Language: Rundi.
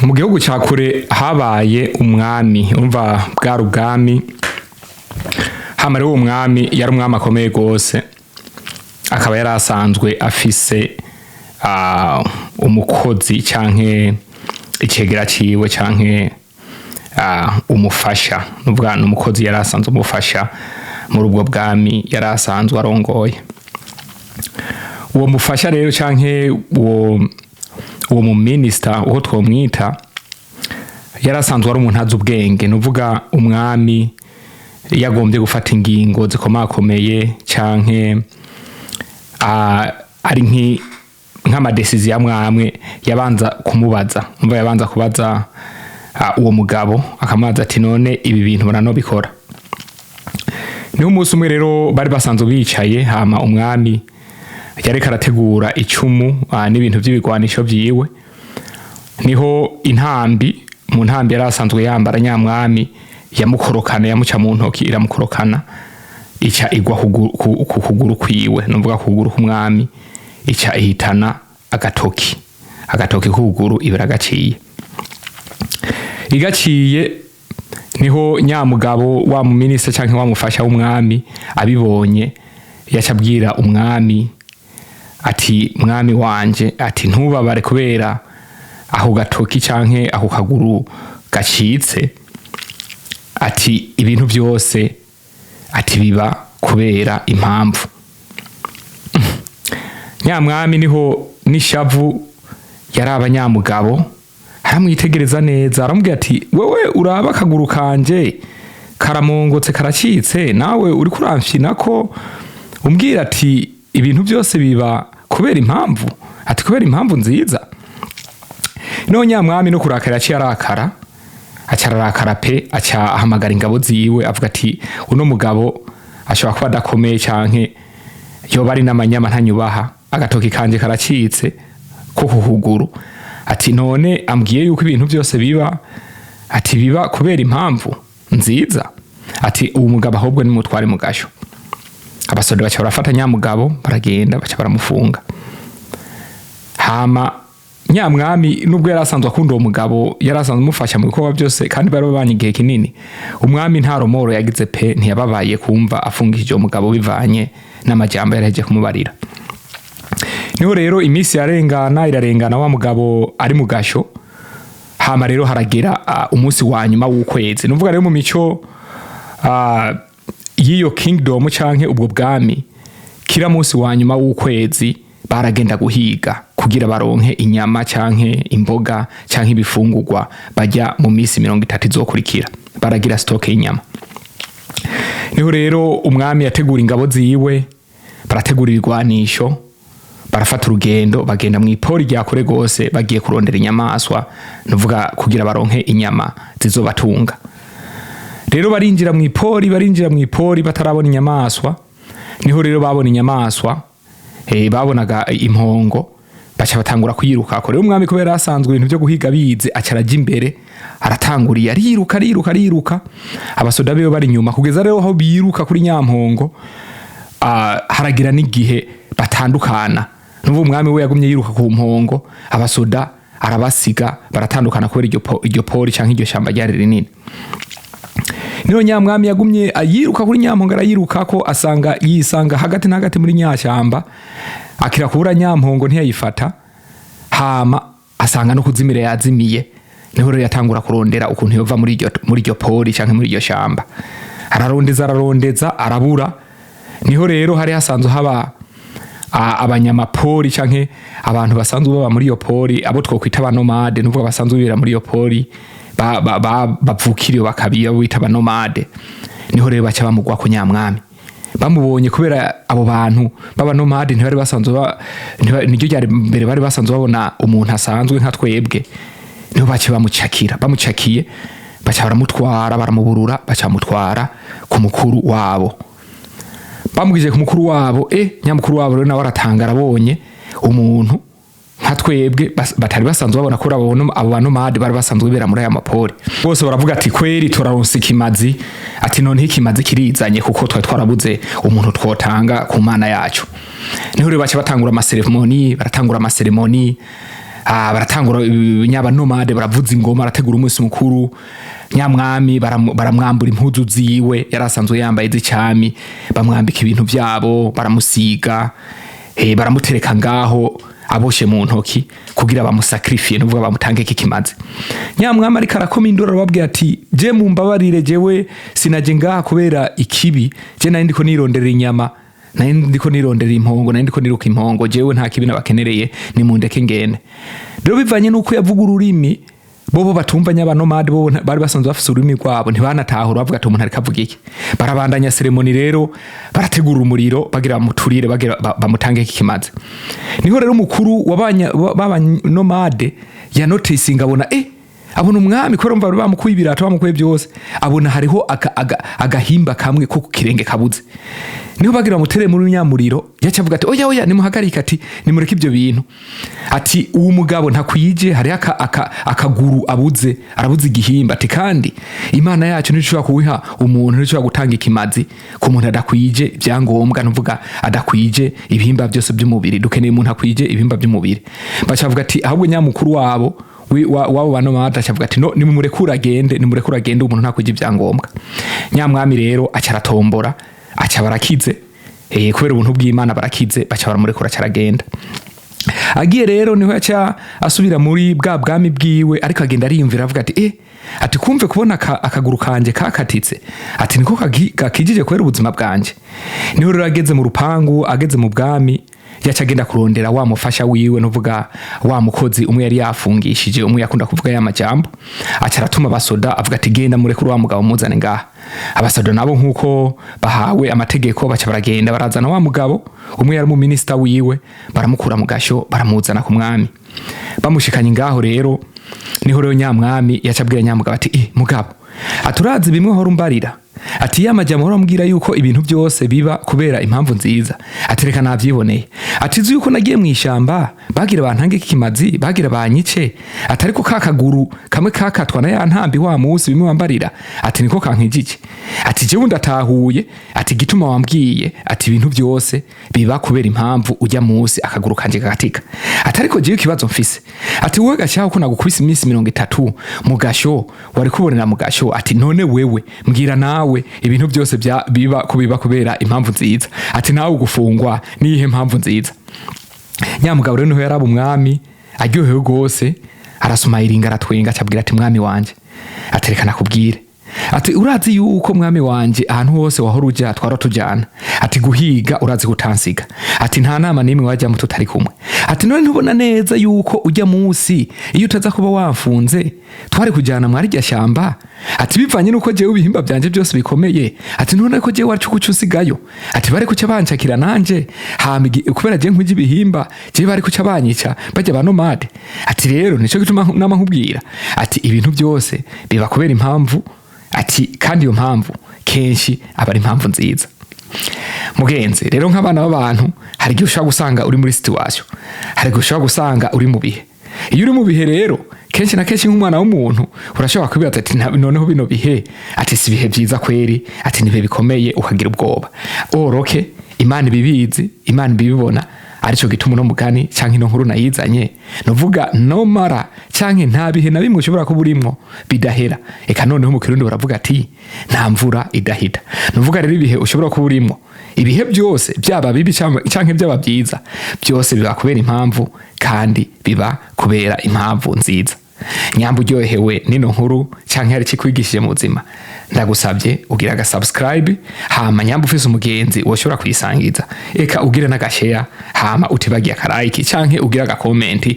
Mu gihugu cya kure habaye umwami. Umva, bwari ubwami. Hama rero uwo mwami yari umwami akomeye rwose, akaba yari asanzwe afise umukozi canke icegera ciwe canke umufasha. Nuvuga ni umukozi yari asanzwe umufasha muri ubwo bwami yari asanzwe arongoye. Uwo mufasha rero canke uwo mu minister, uwo twomwita, yari asanzwe ari umuntu azi ubwenge. Nuvuga umwami yagombye gufata ingingo zikomakomeye canke ari nk'ama décisions amwe amwe, yabanza kumubaza. Umva, yabanza kubaza uwo mugabo, akamubaza ati: "None ibi bintu baranobikora?" Niho umunsi umwe rero bari basanzwe bicaye, hama umwami yariko arategura icumu n'ibintu vy'ibigwanisho vyiwe. Niho intambi, mu ntambi yari asanzwe yambara nyamwami, yamukorokana, yamuca mu ntoki iramukorokana, ica igwa ku kuguru kwiwe, nuvuga ku kuguru k'umwami, ica ihitana agatoki k'ukuguru, iba iragaciye. Igaciye, niho nyamugabo wa muminista canke wa mufasha w'umwami abibonye, yaca abwira umwami ati: "Mwami wanje," ati, "ntubabare kubera ako gatoki canke ako kaguru gacitse," ati, "ibintu byose," ati, "biba kubera impamvu." Nyamwami niho n'ishavu yari abanyamugabo, aramwitegereza neza, aramubwira ati: "Wewe uraba akaguru kanje karamongotse, karacitse, nawe uriko uramfyina ko umbwira ati ibintu byose biba kubera impamvu," ati, "kubera impamvu nziza." Niho nyamwami no kurakara yaciye arakara, aca ararakara pe, aca ahamagara ingabo ziwe, avuga ati: "Uno mugabo ashobora kuba adakomeye canke yoba ari n'amanyama, ntanyubaha. Agatoki kanje karacitse ko ku kuguru," ati, "none ambwiye yuko ibintu byose biba," ati, "biba kubera impamvu nziza." Ati: "Uwo mugabo ahubwo ni mutware mu gasho." Abasoda baca barafata nyamugabo, baragenda baca baramufunga. Hama nyamwami, nubwo yari asanzwe akunda uwo mugabo, yari asanzwe amufasha mu bikorwa byose, kandi bari babanye igihe kinini, umwami nta remords yagize pe. Ntiyababaye kumva afungishije uwo mugabo bivanye n'amajambo yari yagiye kumubarira. Niho rero iminsi yarengana, irarengana, wa mugabo ari mu gasho. Hama rero haragera umunsi wa nyuma w'ukwezi. Nuvuga rero mu mico y'iyo kingdom canke ubwo bwami, kira munsi wa nyuma w'ukwezi baragenda guhiga kugira baronke inyama canke imboga canke ibifungurwa bajya mu minsi 30 izokurikira. Baragira stock y'inyama. Niho rero umwami yategura ingabo ziwe, barategura ibigwanisho, barafata urugendo, bagenda mu ipori rya kure gose, bagiye kurondera inyamaswa, nuvuga kugira baronke inyama zizobatunga. Rero barinjira mu ipori, barinjira mu ipori batarabona inyamaswa. Niho rero babona inyamaswa, babonaga impongo, baca batangura kuyirukako. Rero umwami, kubera asanzwe ibintu byo guhiga bize, aca araja imbere, aratanguriye, ariruka, ariruka, ariruka, abasoda biwe bari inyuma, kugeza rero aho biruka kuri nyampongo, haragira n'igihe batandukana. Nubu umwami we yagumye yiruka ku mpongo, abasoda arabasiga, baratandukana kubera iryo pori canke iryo shamba ryari rinini. Niho nyamwami yagumye ayiruka kuri nyampongo, arayiruka ko asanga yisanga hagati na hagati muri nyashyamba, akira kubura nyampongo, ntiyayifata. Hama asanga no kuzimira yazimiye. Niho rero yatangura kurondera ukuntu yova muri iryo pori canke muri iryo shamba. Ararondeza, ararondeza, arabura. Niho rero hari hasanzwe haba abanyamapori canke abantu basanzwe baba muri iyo pori, abo twokwita aba nomades, nuvuga basanzwe bibera muri iyo pori, bavukira iyo bakabiya, abo bita aba nomades. Niho rero baca bamugwa ko nyamwami. Bamubonye, kubera abo bantu b'aba nomades ntibari basanzwe niryo ryari mbere bari basanzwe babona umuntu asanzwe nka twebwe. Niho baca bamucakira. Bamucakiye, baca baramutwara, baramuburura, baca bamutwara ku mukuru wabo. Bamubwije ku mukuru wabo, nyamukuru wabo rero nawe aratanga, arabonye umuntu nka twebwe batari basanzwe babona, ko abo ba nomades bari basanzwe bibera muri aya mapori bose. Baravuga ati: "Kweri turaronse ikimazi." Ati: "None ikimazi kirizanye, kuko twari twarabuze umuntu twotanga ku mana yacu." Niho rero baca batangura ama cérémonies, baratangura ama cérémonies. Baratangura nyabanomade baravuza ingoma, barategura umunsi mukuru. Nyamwami baramwambura impuzu ziwe yari asanzwe yambaye z'icami, bamwambika ibintu vyabo, baramusiga, baramutereka ngaho aboshe mu ntoki kugira bamusacrifice, nuvuga bamutange kikimaze. Nyamwami ariko arakoma induru, arababwira ati: "Je mumbabarire, jewe sinaje ngaha kubera ikibi, je nari ndiko nironderera inyama, nari ndiko nironderera impongo, nari ndiko niruka impongo, jewe nta kibi nabakenereye, nimundeke ngende." Rero bivanye nuko yavuga ururimi bobo batumva, nyabanomade bobo bari basanzwe bafise ururimi rwabo, ntibanatahura, bavuga ati: "Umuntu ariko avuga iki?" Barabandanya cérémonie rero, barategura umuriro bagira bamuturire, bagira bamutange kikimaze. Niho rero umukuru w'abanomade ya noticinga, abona abona umwami, kubera umva bari bamukuye ibirato, bamukuye byose, abona hariho agahimba kamwe ko ku kirenge kabuze. Niho bagira bamutere muri nyamuriro, yaca avuga ati: "Oya, oya, nimuhagarike," ati: "Nimureke ibyo bintu," ati: "Uwo mugabo ntakwije, hariho akaguru abuze, arabuze igihimba," ati: "Kandi Imana yacu ntishobora kuwiha umuntu, ntishobora gutanga ikimazi ku muntu adakwije ibyangombwa, nuvuga adakwije ibihimba byose by'umubiri. Dukeneye umuntu akwije ibihimba by'umubiri." Baca bavuga ati ahubwo nyamukuru wabo wabo banomade aca avuga ati: "No, nimurekure agende, nimurekure agende, umuntu ntakwije ibyangombwa." Nyamwami rero aca aratombora, aca barakize, kubera ubuntu bw'Imana barakize, baca baramurekura, aca aragenda. Agiye rero niho yaca asubira muri bwa bwami bwiwe, ariko agenda ariyumvira, avuga ati ati: "Kumve kubona akaguru kanje kakatitse," ati, "niko gakijije kubera ubuzima bwanje." Niho rero ageze mu rupangu, ageze mu bwami, yaca agenda kurondera wa mufasha wiwe, nuvuga wa mukozi umwe yari yafungishije, umwe yakunda kuvuga ya majambo. Aca aratuma abasoda, avuga ati: "Genda murekure wa mugabo, muzane ngaha." Abasoda nabo nkuko bahawe amategeko baca baragenda, barazana wa mugabo umwe yari mu minisita wiwe, baramukura mu gasho, baramuzana ku mwami. Bamushikanye ngaho rero, niho rero nyamwami yaca abwira nyamugabo ati: "Mugabo," ati, "urazi bimwe uhora umbarira," ati, "ya majambo uhora umbwira yuko ibintu byose biba kubera impamvu nziza," ati, "reka navyiboneye," ati, "uzi yuko nagiye mu ishamba bagira bantange ikimazi, bagira banyice," ati, "ariko ka kaguru kamwe kakatwa na ya ntambi wa munsi, bimwe wambarira," ati, "niko kankijije," ati, "jewe ndatahuye," ati, "igituma wambwiye," ati, "ibintu byose biba kubera impamvu, ujya munsi akaguru kanje kagatika," ati, "ariko jewe ikibazo mfise," ati, "wowe gashaho ko nagukubise iminsi 30 mu gasho, wari kubonera mu gasho," ati, "none wewe mbwira nawe, ibintu byose bya biba kubiba kubera impamvu nziza," ati, "nawe ugufungwa niyihe mpamvu nziza?" Nyamugabo rero niho yaraba umwami aryohewe rwose, arasumayiringa, aratwenga, acabwira ati: "Mwami wanje," atereka nakubwire," ati, "urazi yuko mwami wanje ahantu hose wahora uja twara tujana," ati, "guhiga urazi kutansiga," ati, "nta nama n'imwe wajyamo tutari kumwe," ati, "none ntubona neza yuko ujya munsi iyo utaza kuba wamfunze twari kujyana mwari rya shyamba?" Ati, "bivanye nuko jewe ibihimba byanje byose bikomeye," ati, "none ko jewe wacu kuca usigayo," ati, "bari kuca bancakira nanje hama kubera je nkwije ibihimba, jewe bari kuca banyica bajya banomade." Ati: "Rero nico gituma nama nkubwira," ati, "ibintu byose biba kubera impamvu," ati, "kandi iyo mpamvu kenshi aba ari impamvu nziza." Mugenzi, rero nk'abana b'abantu hari igihe ushobora gusanga uri muri situation, hari igihe ushobora gusanga uri mu bihe. Iyo uri mu bihe rero, kenshi na kenshi nk'umwana w'umuntu urashobora kwibaza ati: "Noneho bino bihe," ati, "si ibihe byiza kweri," ati, "ni ibihe bikomeye," ukagira ubwoba. Oroke Imana ibibizi, Imana ibibibona, arico gituma uno mugani canke ino nkuru nayizanye. Nuvuga nomara canke nta bihe na bimwe ushobora kuba urimwo bidahera. Eka noneho mu Kirundi baravuga ati: "Nta mvura idahita." Nuvuga rero ibihe ushobora kuba urimwo, ibihe byose, byaba bibi canke byaba byiza, byose biba kubera impamvu, kandi biba kubera impamvu nziza. Nyamba uryohewe nino nkuru canke hari ikikwigishije mu buzima, ndagusabye ugira aga subscribe, hama nyamba ufise umugenzi woshobora kuyisangiza, eka ugira n'agashare, hama utibagiye aka like canke ugira aga comment.